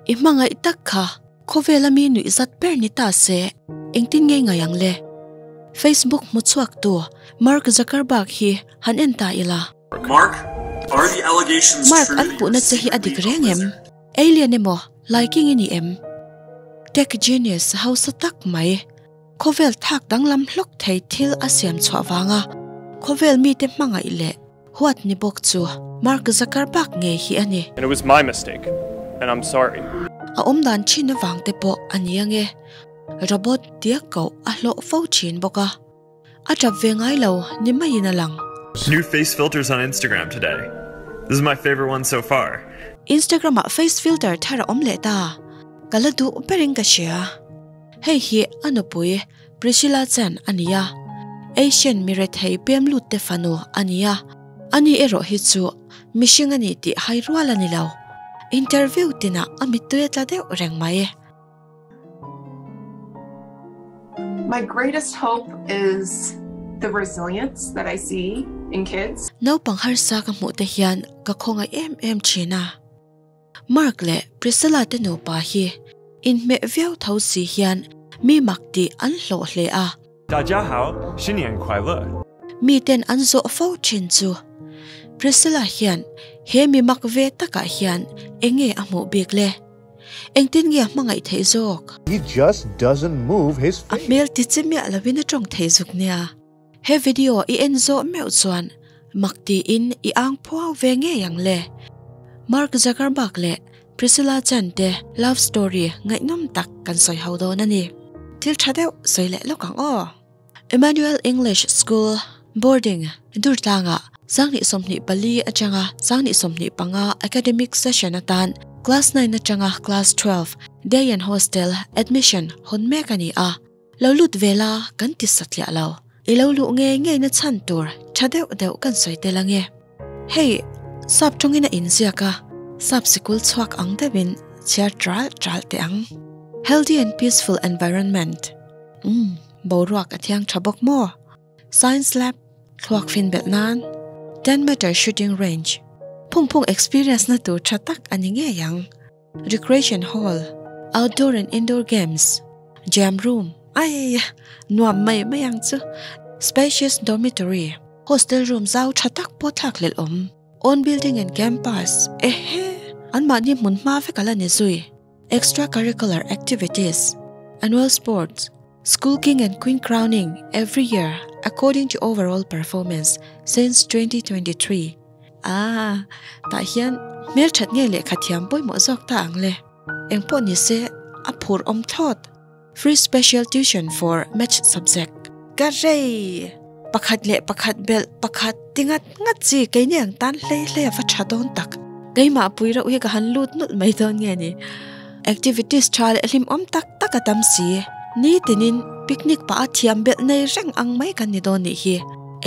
I hmangaih tak kha khawvela mi nuih zat ber ni ta se engtin nge ngai ang le? Facebook hmu chhuak tu Mark Zuckerberg hi han en ta ila. Mark, are the allegations Mark true an that puhna you're che hi a secretly dik a reng em? wizard? Alien emaw Laiking i ni em? Tech genius hausa tak mai, khawvel thak danglam hlawk thei thil a siam chhuah vanga khawvel mite hmangaih leh huat ni bawk chu Mark Zuckerberg ngei hi a ni. And it was my mistake, and I'm sorry. A awm dan thin avang te pawh a ni ange, robot tia koh a hlawh fo thin bawk a, a tap ve ngai lo ni maiin a lang. New face filters on Instagram today. This is my favorite one so far. Instagram ah face filter thar a awm leh ta, ka la duh berin ka hria. Hei hi a nupui Priscilla Chan a ni a, Asian mi rethei pem lut te fanu a ni a, ani erawh hi chu mihring a ni tih hai rual a ni lo. Interview tinah a mittui a tla deuh reng mai. My greatest hope is the resilience that I see in kids. Naupang harsa ka hmuh te hian ka khawngaih em em thin a. Mark leh Priscilla te nupa hi inhmeh viau tho si hian mi mak tih an hlawh hle a. Da jia hao, xin nian kuai le. Miten an zawh fo thin chu Priscilla hian he mi mak ve takah hian enge a hmuh bik le? Engtin nge a hmangaih theih zawk? He just doesn't move his A face. hmel ti chi miah lovin a tawng thei zuk nia. He video i en zawh meuh chuan mak tiin i ang phuau ve ngei ang le. Mark Zuckerberg leh Priscilla Chan te love story ngaihnawm tak kan sawi ho dawn a ni. Thil tha deuh sawi leh lawk ang aw. Emmanuel English School Boarding Durtlangah 2024 atanga 2025 academic session atan Class 9 atanga Class 12 Day and Hostel admission hawn mek a ni a. Lo lut ve la kan ti satliah lo. I lo luh ngei ngei na chhan tur tha deuh deuh kan sawi tel ange. Hei sap tawngin a inziak a, sap sikul chhuak ang deuhin chhiar tral tral teh ang. Healthy and peaceful environment. Umm boruak a thiang tha bawk maw? Science lab, thluak fin belh nan, 10 meter shooting range, phung phung experience na tur tha tak a ni ngei ang, recreation hall, outdoor and indoor games, jam room, ai nuam mai mai ang chu, spacious dormitory, hostel room zau tha tak pawh thlak hlelh awm, own building and campus, ehe anmahni hmun hma vek a la ni zui. Extracurricular activities, Annual sports, School king and queen crowning every year according to overall performance since 2023. Ah, tah hian hmelthat nge lehkha thiam pawimawh zawk ta ang le. Engpawh ni se a phur awm thlawt. Free special tuition for maths subject. Ka rei! Pakhat leh pakhat belh pakhat ti ngat ngat chi keini ang tan hlei hlei a va tha dawn tak. Keimah pui reuh hi ka han lut nulh mai dawn nge ni. Activities tha leh hlimawm tak tak a tam si. Nitinin picnic pah a thiam belh nei reng ang mai kan ni dawn nih hi.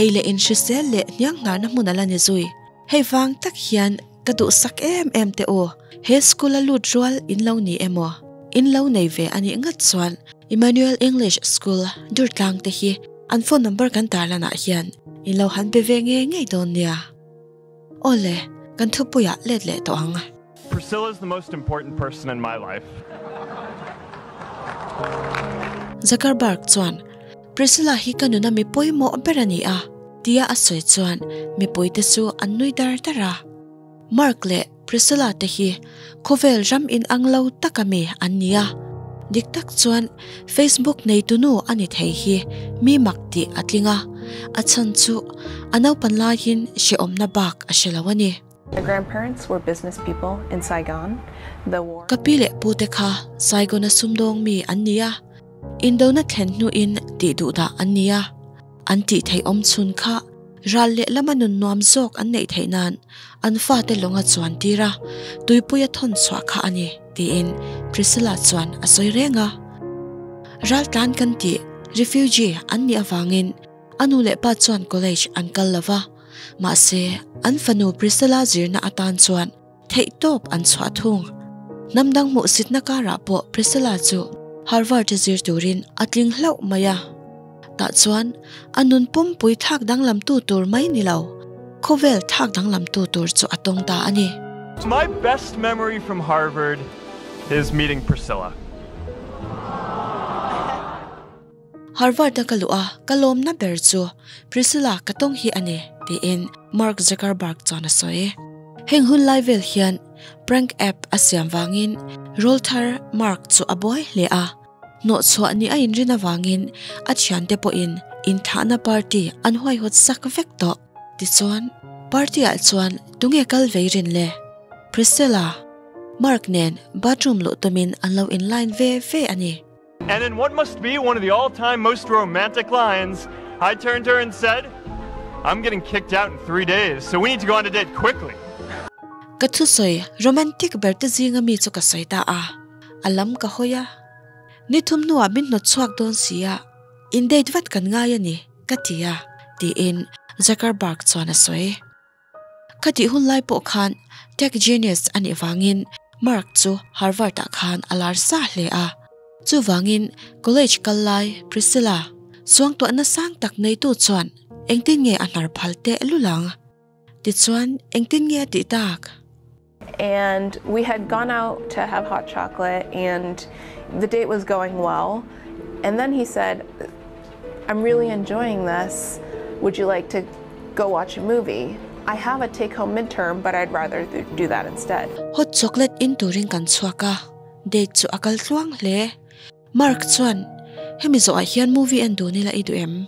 Ei leh inhrisel leh hnianghnarna hmun a la ni zui. Hei vang tak hian ka duhsak em em teh u. He school a lut rual in lo ni emaw? In lo nei ve a nih ngat chuan Emmanuel English School Durtlang te hi an phone number kan tarlan ah hian in lo han be ve ngei ngei dawn nia. Awle, kan thupuiah let leh tawh ang. Priscilla is the most important person in my life. Zuckerberg chuan, Priscilla hi ka nuna mi pawimawh ber a ni a, tia a sawi chuan mipuite chu an nui dar dar a. Mark leh Priscilla te hi khawvel ram inang lo taka mi an ni a, dik tak chuan Facebook neitunu a ni thei hi mi mak tih a tling a, a chhan chu a naupan laiin hrehawmna bak a hre lo a ni. My grandparents were business people in Saigon. The war. Ka pi leh pute kha Saigon-a sumdawng mi an ni a, indona thlen hnuin tih duh dah an ni a. An tih theih awm chhun kha ral leh lama nun nuam zawk an neih theih nan an fate lawnga chuan tir a, tuipuia thawn chhuah kha a ni, tiin Priscilla chuan a sawi reng a. Ral tlan kan tih, refugee, an nih avangin a nu leh pa chuan college an kal lo va, mahse an fanu Priscilla zirna atan chuan theihtawp an chhuah thung. Hnam dang hmuhsitna karah pawh Priscilla chu Harvard-a zir turin a tling hlauh mai a. Tah chuan a nun pumpui thlak danglamtu tur mai ni lo, khawvel thlak danglamtu tur chu a tawng ta a ni. My best memory from Harvard is meeting Priscilla. Harvard-a ka luh a, ka lawmna ber chu Priscilla ka tawng hi a ni, tiin Mark Zuckerberg chuan a sawi. Heng hun lai vel hian prank app a siam vangin rawlthar Mark chu a buai hle a, hnawhchhuah ni a inrin avangin a thiante pawhin inthahna party an huaihawt sak vek tawh. Tichuan, party-ah chuan tunge kal vei rin le? Priscilla, Mark nen bathroom luh tumin an lo inline ve ve a ni. And in what must be one of the all-time most romantic lines, I turned to her and said, I'm getting kicked out in 3 days, so we need to go on a date quickly. Ka thusawi romantic ber te zinga mi chu ka sawi ta a, a lam ka hawi a. Ni thum hnuah min hnawt chhuak dawn si a, in date vat kan ngai a ni, ka ti a, tiin Zuckerberg chuan a sawi. Ka tih hun lai pawh khan tech genius a nih vangin Mark chu Harvard ah khan a lar sa hle a. Chuvangin college kal lai Priscilla suangtuahna sang tak neitu chuan engtin nge a hnar phal teh lul ang? Tichuan engtin nge a tih tak? And we had gone out to have hot chocolate and the date was going well and then he said I'm really enjoying this would you like to go watch a movie I have a take home midterm but I'd rather do that instead. Hot chocolate in turin kan chhuak a, date chu a kal tluang hle. Mark chuan, Hemi zawhah hian movie en dun ila i duh em?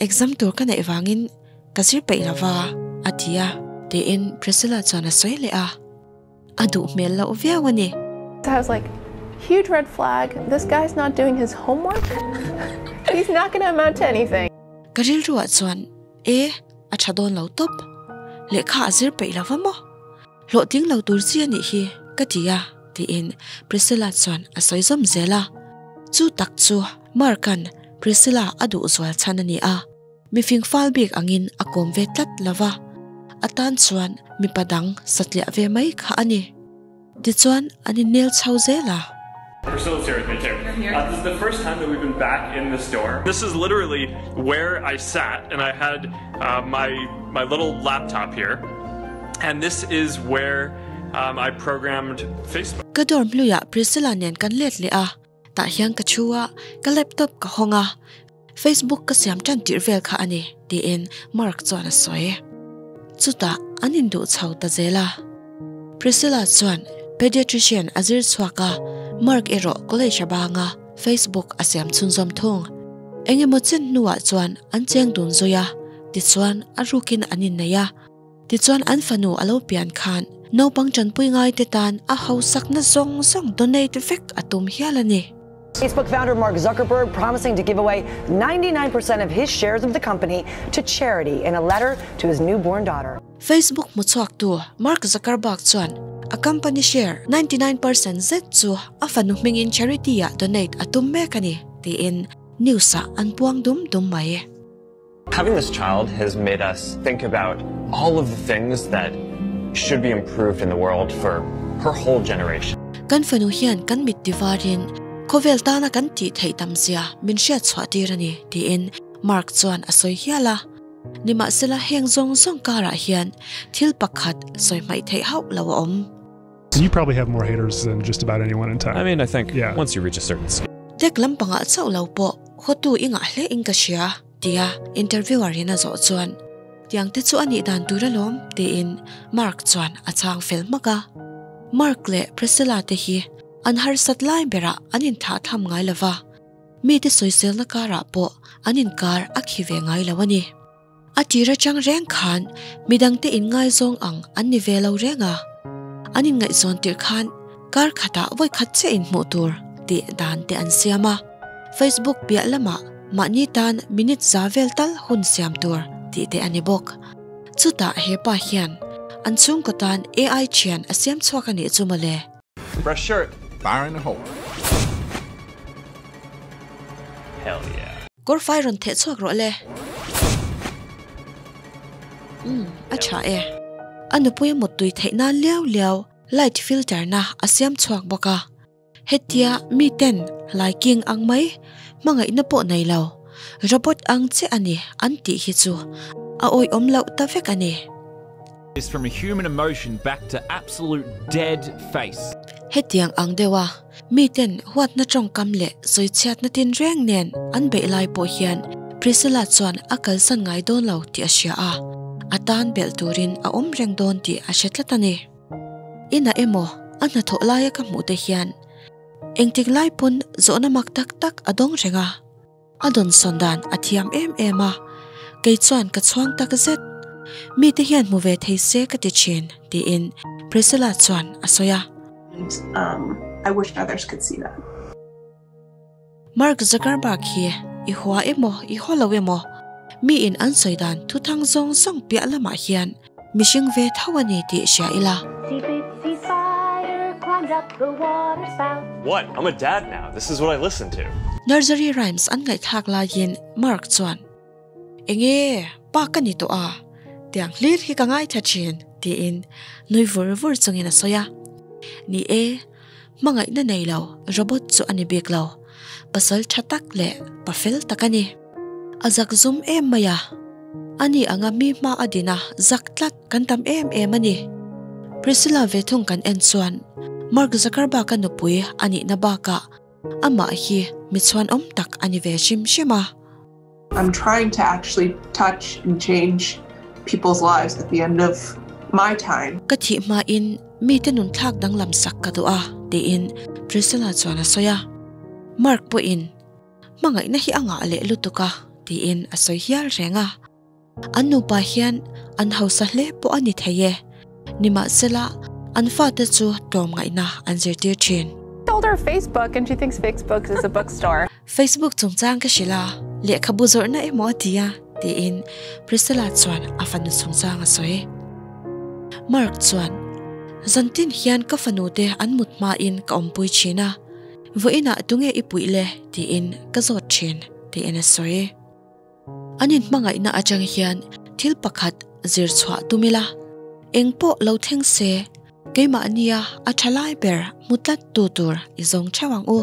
Exam tur ka neih vangin ka zir peih lova, a ti a. Tiin Priscilla chuan a sawi leh a, a duh hmel loh viau a ni. I was like, huge red flag, this guy's not doing his homework, he's not gonna amount to anything. Ka rilruah chuan, E, a tha dawn lo tawp. Lehkha a zir peih lova maw? Hlawhtling lo tur chi a nih hi, ka ti a, tiin Priscilla chuan a sawi zawm zel a. Chu tak chu Mark-a'n Priscilla a duh zual chhan a ni a, mifing fal bik angin a kawm ve tlat lo va, a tan chuan mipa dang satliah ve mai kha a ni. Tichuan an innel chho zel a. Priscilla's here with me too. This is the first time that we've been back in this door. This is literally where I sat and I had my my little laptop here and this is where um I programmed Facebook. Ka dorm hluiah Priscilla nen kan let leh a, tah hian ka thu a, ka laptop ka hawng a, Facebook ka siam tan tirh vel kha a ni, tiin Mark chuan a sawi. Chutah an induh chho ta zel a. Priscilla chuan pediatrician a zir chhuak a, Mark erawh college a bang a, Facebook a siam chhunzawm thung. Eng emaw chen hnuah chuan an cheng dun zui a, tichuan a rukin an innei a. Tichuan an fanu a lo pian khan naupang tanpui ngaite tan a hausakna zawng zawng donate vek a tum hial a ni. Facebook founder Mark Zuckerberg promising to give away 99% of his shares of the company to charity in a letter to his newborn daughter. Facebook hmuchhuaktu Mark Zuckerberg chuan a company share 99% zet chu a fanu hmingin charity-ah donate a tum mek a ni, tiin news-ah an puang dum dum mai. Having this child has made us think about all of the things that should be improved in the world for her whole generation. Kan fanu hian kan mit tivarin khawvel tana kan tih theih tam zia min hriat chhuah tir a ni, tiin Mark chuan a sawi hial a. Nimahsela heng zawng zawng karah hian thil pakhat sawi hmaih theih hauh lo a awm. You probably have more haters than just about anyone in tech. I mean, I think once you reach a certain scale. Tech lampangah chauh lo pawh hawtu i ngah hle in ka hria. Tia interviewer in a zawh chuan, Tiang te chu a nih dan tur alawm, tiin Mark chuan a chhang fel hmak a. Mark leh Priscilla te hi an harsat lai berah an inthah tham ngai lo va, mite sawiselna karah pawh an inkar a khi ve ngai lo a ni. A tir atang reng khan midangte inngaizawng ang an ni ve lo reng a, an inngaihzawn tirh khan kar khatah vawi khat chiah inhmuh tur tih dan te an siam a. Facebook piah lamah mahni tan minute za vel tal hun siam tur tih te a ni bawk. Chutah he pa hian an chhungkaw tan AI thian a siam chhuak a nih chu mawle. Fresh shirt. Fire in the hole. Hell yeah. Kawr fai rawn theh chhuak rawh le. Umm a tha e. A nupui a mut tui theih nan liau liau light filter na a siam chhuak bawk a. Hetia mi ten laiking ang mai hmangaihna pawh nei lo, robot ang che a ni an tih hi chu a awihawm loh ta vek a ni. This from a human emotion back to absolute dead face. Hetiang ang deuha miten huatna tawngkam leh sawichhiatna tinreng nen an beih lai pawh hian Priscilla chuan a kalsan ngai dawn lo tih a hria a, a tan belh turin a awm reng dawn tih a hre tlat a ni. Inah emaw a hnathawh laia ka hmuh te hian engtik lai pawn zawhna mak tak tak a dawng reng a. A dawnsawn dan a thiam em em a, kei chuan ka chhuang tak zet. Mite hian hmu ve thei se ka ti thin, tiin Priscilla chuan a sawi a. Mark Zuckerberg hi i hua emaw i haw lo emaw, miin an sawi dan thuthang zawng zawng piah lamah hian mihring ve tho a ni tih hria ila. What? I'm a dad now, this is what I listen to. Nursery rhymes an ngaihthlak laiin Mark chuan, Enge, pa ka ni tawh a, tiang hlir hi ka ngaithla thin, tiin nui vur vur chungin a sawi a. Ni e, hmangaihna nei lo robot chu a ni bik lo, pasal tha tak leh pa fel tak a ni. A zak zum em mai a, ani anga mi hma a din a zak tlat kan tam em em a ni. Priscilla ve thung kan en chuan Mark Zuckerberg-a nupui a nihna bakah amah hi mi chhuanawm tak a ni ve hrim hrim a. I'm trying to actually touch and change people's lives at the end of my time. Ka thih hmain mite nun thlak danglam sak ka duh a, tiin Priscilla chuan a sawi a. Mark pawhin Hmangaihna hi a ngah leh lutuk a, tiin a sawi hial reng a. An nupa hian an hausa hle pawh a ni thei e. Nimahsela, an fate chu tlawmngaihna an zirtir thin. Told her Facebook and she thinks Facebook is a bookstore. Facebook chungchang ka hrilh a, lehkhabu zawrhna emaw a ti a, tiin Priscilla chuan a fanu chungchang a sawi. Mark chuan, Zantin hian ka fanute an mut hmain ka awmpui thin a. Vawiinah tunge i puih le? tiin ka zawt thin, tiin a sawi. An inhmangaihna atang hian thil pakhat zir chhuah tum ila, eng pawh lo thleng se, keimahnia a tha lai ber hmu tlat tu tur i zawng theuh ang u.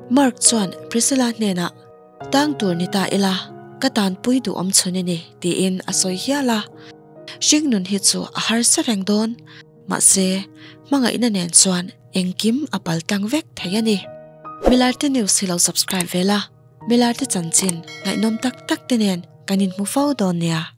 Mark chuan Priscilla hnenah, Tang tur ni ta ila, ka tanpui duhawm chhun i ni, tiin a sawi hial a. Hringnun hi chu a harsa reng dawn. Mahse, hmangaihna nen chuan engkim a pal tlang vek thei a ni. Milarte News hi lo subscribe ve la, Milarte chanchin ngaihnawm tak tak te nen kan inhmu fo dawn nia.